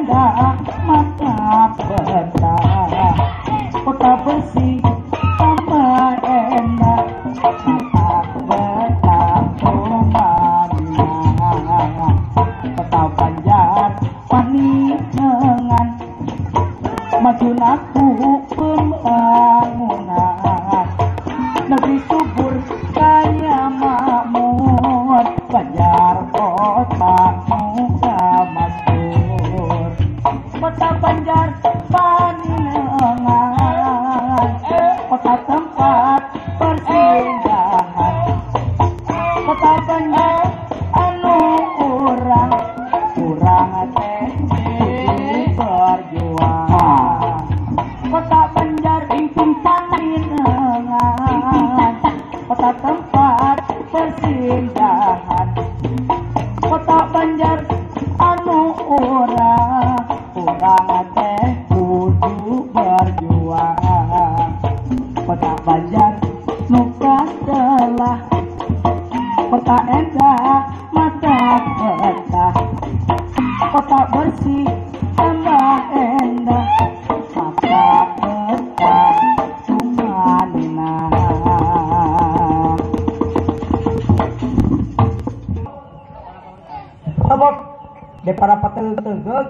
endah mata betah. Kota bersih tambah enak mata betah kumania. Kota Banjar paninengan maju naku pembangunan. Negeri subur kaya makmur, Banjar kota muka masyhur. Kota Banjar paninengan, kota tempat persinggahan. Kota Banjar anu urang, urang teh berjuang. Kota Banjar paninengan, kota tempat persinggahan. Kota Banjar anu urang, urang teh kudu berjuang. Kota Banjar nu kaselah, kota endah mata betah. Kota bersih tambah endah mata betah sumanina. Tebok daripada patel tegeg,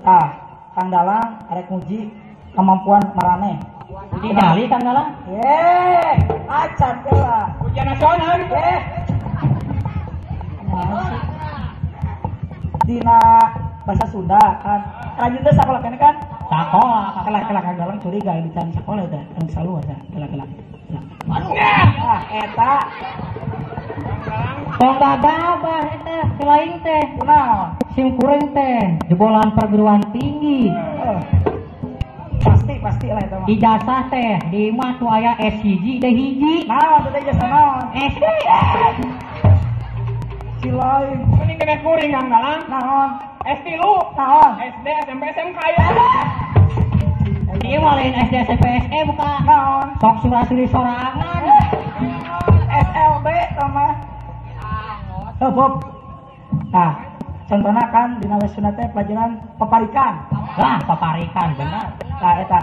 ah Kang Dalang arek nguji kemampuan maraneh. Uji nyali Kang Dalang? Ye, acan heula. Ujian nasional. Dina bahasa Sunda kan. Rajin teh sakola keneh kan? Sakola. Kela-kela Kang Dalang curiga di can sakola teh, kan saluar teh, kela-kela. Aduh. Ah, eta. Tong gagabah eta si lain teh. Kunaon? Sim kuring teh jebolan perguruan tinggi. Pasti pasti lah eta mah. Ijazah teh di imah tuh aya S1 D hiji. Naon tuh teh ijazah naon? SD. Si lain. Mending kena kuring Kang Dalang. Naon? S3. Naon? SD SMP SMK ya. Ieu mah lain SD SMP SE bukan. Naon? Sok surasuri sorangan. SLB sama. Oh, Bob. Nah, contohnya kan dina Sunda teh pelajaran paparikan. Lah, paparikan benar. Nah, eta.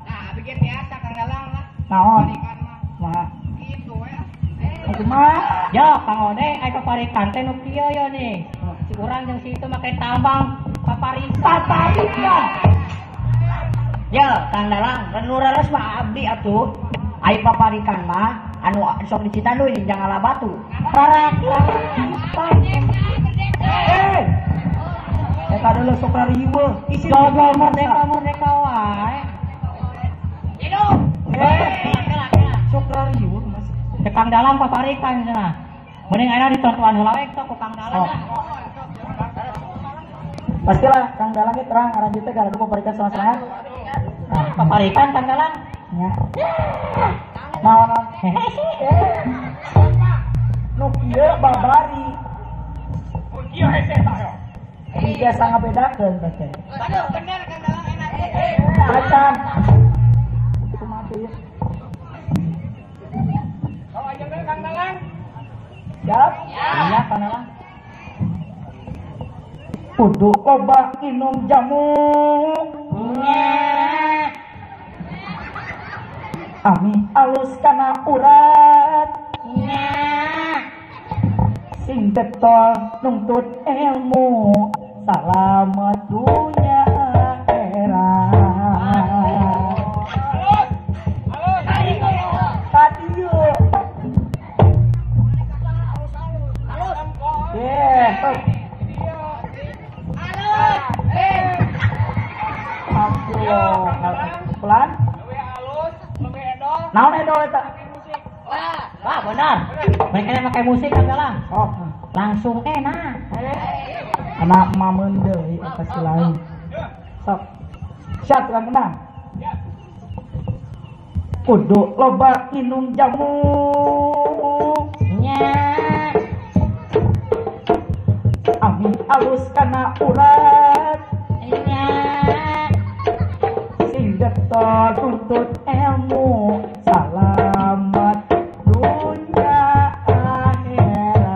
Nah, bikin biasa Kang Dalang lah. Naon? Paparikan mah. Mah. Kitu we. Kumaha? Yo, Kang Ode, ai paparikan teh nu kieu yo nih. Si urang jeung si itu make tambang paparikan. Paparikan. Yo, Kang Dalang, nu reres mah abdi atuh. Ai paparikan mah anu sok di Citanduy jeung Jangala Batu. Eh. Eta dulu sok rariweuh. Isi Jual merdeka merdeka wae. Hidup. Eh. Sok rariweuh Mas. Cek Kang Dalang paparikan cenah. Mending ayeuna ditontoan heula we sok ku Kang Dalang. Pastilah Kang Dalang ge terang aranjeun teh gara paparikan salah-salah. Nah, paparikan Kang Dalang. Nya. Naon? Nu kieu babari. Kieu hese tah yo. Ini biasa ngabedakeun teh. Aduh, bener Kang Dalang enak. Acan. Kumaha teh? Kalau aja Kang Dalang. Siap? Iya, Kang Dalang. Kudu loba minum jamu. Nya. Ami alus kana urat. Nya. Sing getol nuntut ilmu, salamet dunya akhirat. Kadieu. Ye, tok. Pelan. Naon edol eta? Wah, benar. Mereka pakai musik Kang Dalang. Oh, langsung enak. Anak mameun deui eta si lain. Sok. Siap tukang kendang. Kudu loba minum jamu. Nya. Ami alus kana urat. Nya. Sing getol tuntut ilmu, salamet dunya akhirat.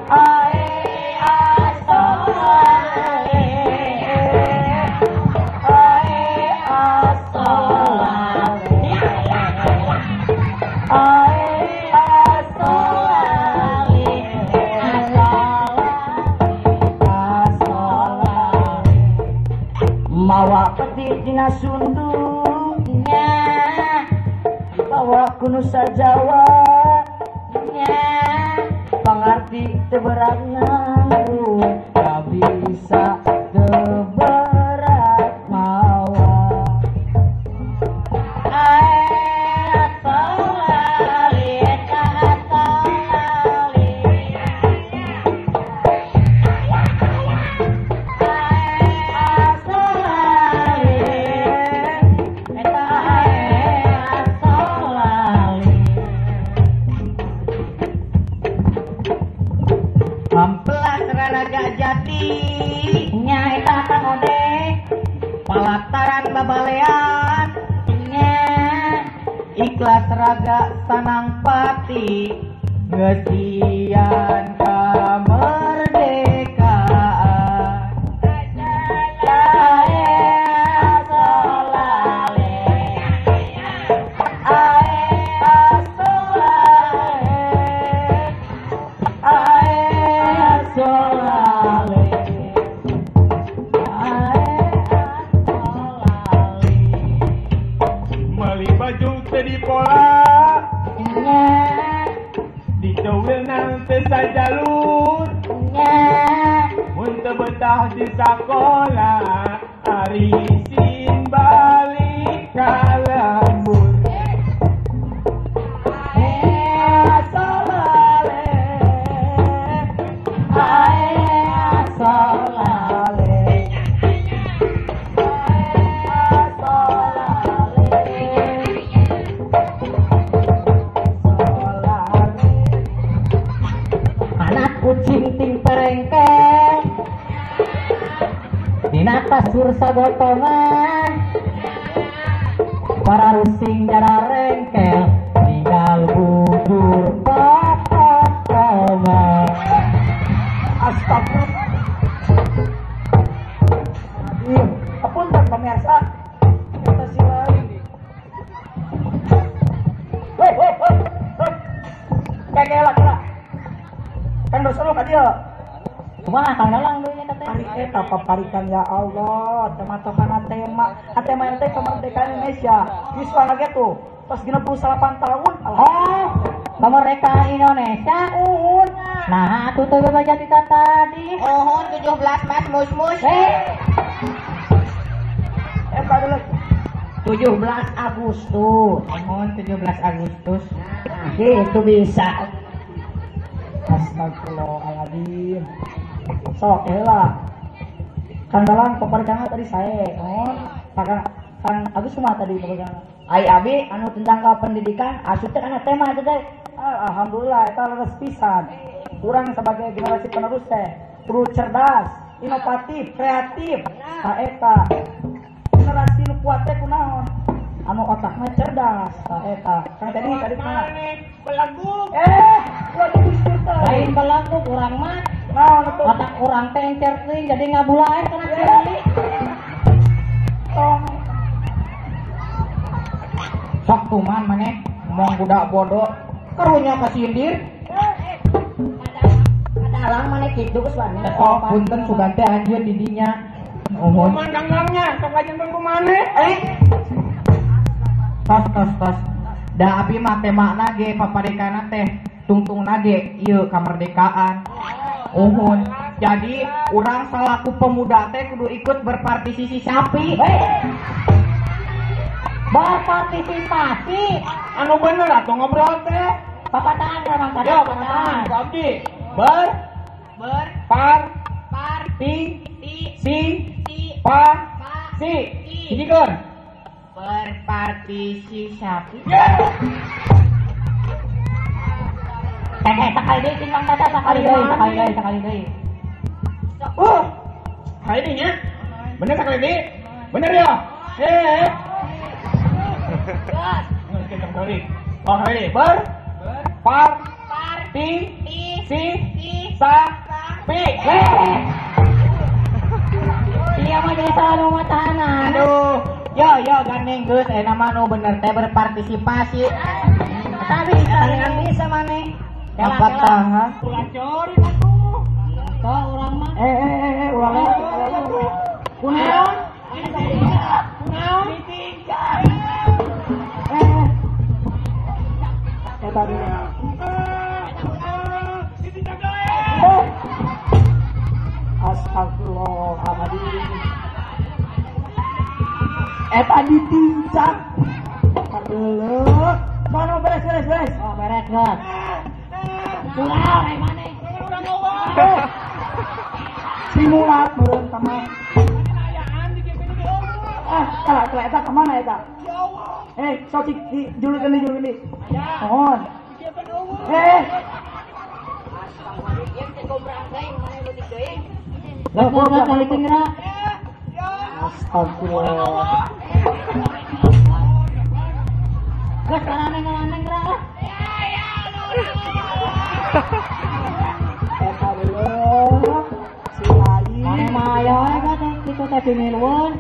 Ae asola. Mawa peti dina sunduknya bawa ku Nusa Jawa nya pangarti teu berat nganggur gak bisa teu berat mawa. Palataran babalean nya ikhlas raga sanang pati ngesian kemerdekaan. Di pola dicowil nang teu sajalur mun teu betah di sakola ari isin balik ka lembur. Dina kasur sagotongan para rusing jara rengkel tinggal bubur papatongan. Astagfirullah. Apunten pemirsa, kita si lain. Woi woi woi. Kayak lah. Kan dosa lu ka dieu. Kumaha Kang Dalang deui nya teh? Ari eta paparikan ya Allah, tema tokana tema, tema teh kemerdekaan Indonesia. Yuswa ge tuh, tos 68 tahun. Oh, kemerdekaan Indonesia. Uhun. Nah, atuh teu baca ti tadi. Uhun 17 Mas mus-mus. Eta dulu 17 Agustus. Uhun 17 Agustus. Nah, itu bisa. Astagfirullahaladzim. Sok heula. Kang Dalang paparikanna tadi sae. Oh, Kang Agus kumaha tadi paparikanna? Ai abi anu tentang ka pendidikan asup teh kana tema teh. Alhamdulillah eta leres pisan. Urang sebagai generasi penerus teh kudu cerdas, inovatif, kreatif. Tah eta. Generasi nu kuat teh kunaon? Anu otakna cerdas. Tah eta. Kang tadi kumaha? Belagu. Ulah dibiskur teh. Lain belagu urang mah. Naon atuh? Otak urang teh encer teuing jadi ngabulaen kana ciri. Tong. Sok tuman maneh ngomong budak bodoh karunya kasindir. Kadalang maneh kitu geus wani. Oh, punten sugan teh anjeun di dinya. Nuhun. Kumaha danglangnya? Sok aja ku maneh. Tos tos tos. Da abi mah temana ge paparikana teh tungtungna ge ieu kamerdekaan. Uhun. Jadi urang selaku pemuda teh kudu ikut berpartisipasi. Berpartisipasi. Anu bener atuh ngobrol teh. Papataan urang tadi. Yo, papataan. Abdi. Ber ber par par ti si pa si. Hijikeun. Berpartisipasi. Sekali deui tinggal tata sekali deui. Sekali deui nya. Bener sekali deui? Bener ya? Sekali. Oh, sekali deui. Ber par ti si sa pi. Iya mah desa nu matahanan. Aduh. Yo yo gandeng geus eta mah nu bener teh berpartisipasi. Tapi bisa maneh. Apa tangan? Ulah cori atuh. Toh urang mah. Ulah. Kunaon? Astagfirullahaladzim. Eta ditincak. Kadelek. Mana beres beres beres. Oh beres beres. Pulang ai maneh. Simulat meureun ka mah. Ah, kalah kalah eta ka mana eta? Eh, sok di julkeun di julkeun di. Mohon. Eh. Astagfirullah. Geus ngaraneng-ngaraneng geura. Eta leuleuk si lain. Mane mah aya we teh kitu teh dimilueun.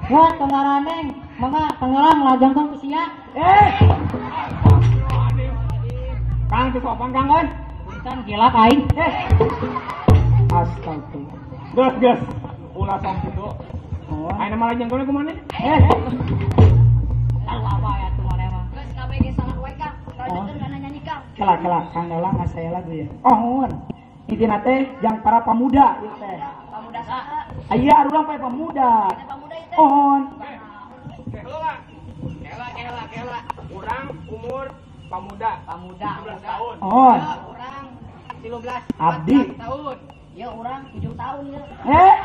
Wah, tong ngaraneng, mangga tenggelam lajengkeun ku sia. Eh. Kang teu sopan Kang euy. Punten gila aing. Eh. Astagfirullah. Geus geus. Ulah sok kitu. Ayeuna mah lajengkeun ku maneh? Eh. Tahu apa ya tuh maneh mah. Geus kabeh ge salah wae Kang. Lanjutkeun kana nyanyi Kang. Kela kela Kang Dalang saya lagu ya. Oh, mohon. Intina teh jang para pemuda ieu teh. Pemuda saha? Aya urang pae pemuda. Pemuda ieu teh. Mohon. Kela. Kela kela kela. Urang umur pemuda. Pemuda 17 tahun. Mohon. Urang 13 Abdi tahun. Ya urang 7 tahun ya. Eh.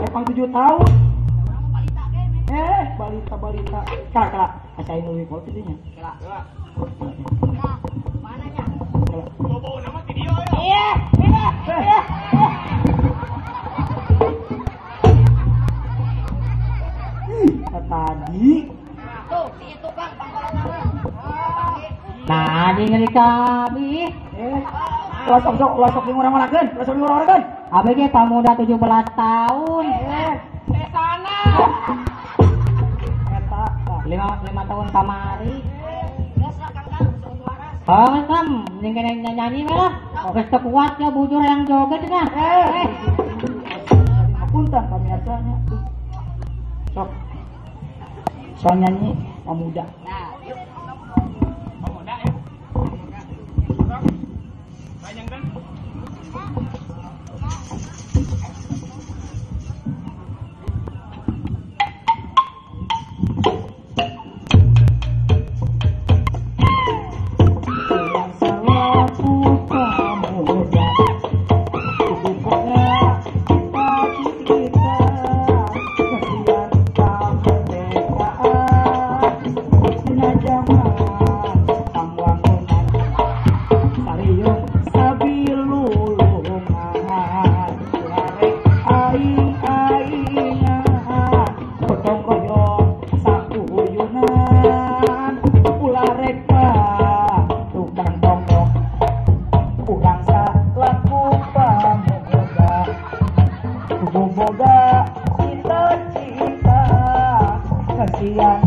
Emang 7 tahun. Urang mah balita kene. Eh, balita balita. Kela kela. Asain leuwih kolot kitu nya. Kela. Nah, mana nya? Kela. Bobo nama video ya. Iya, iya, iya. Ih, tadi. Tuh, si itu Kang pangkolotna. Nah, di ngeri kami. Eh, ulah sok sok, ulah sok ngurang-ngurangkeun, ulah sok ngurang-ngurangkeun. Abdi ge pamuda 17 tahun. Eh, sesana. Eta 5 tahun kamari. Geus lah Kang Kang, sok waras. Oh, Kang, mending kena nyanyi we lah. Geus teu kuat ya bujur yang joget cenah. Eh. Apunten pamirsa nya. Sok. Sok nyanyi pemuda. Nah, yuk. Pemuda ya. Sok. Lajengkeun. Boga cita-cita kasihan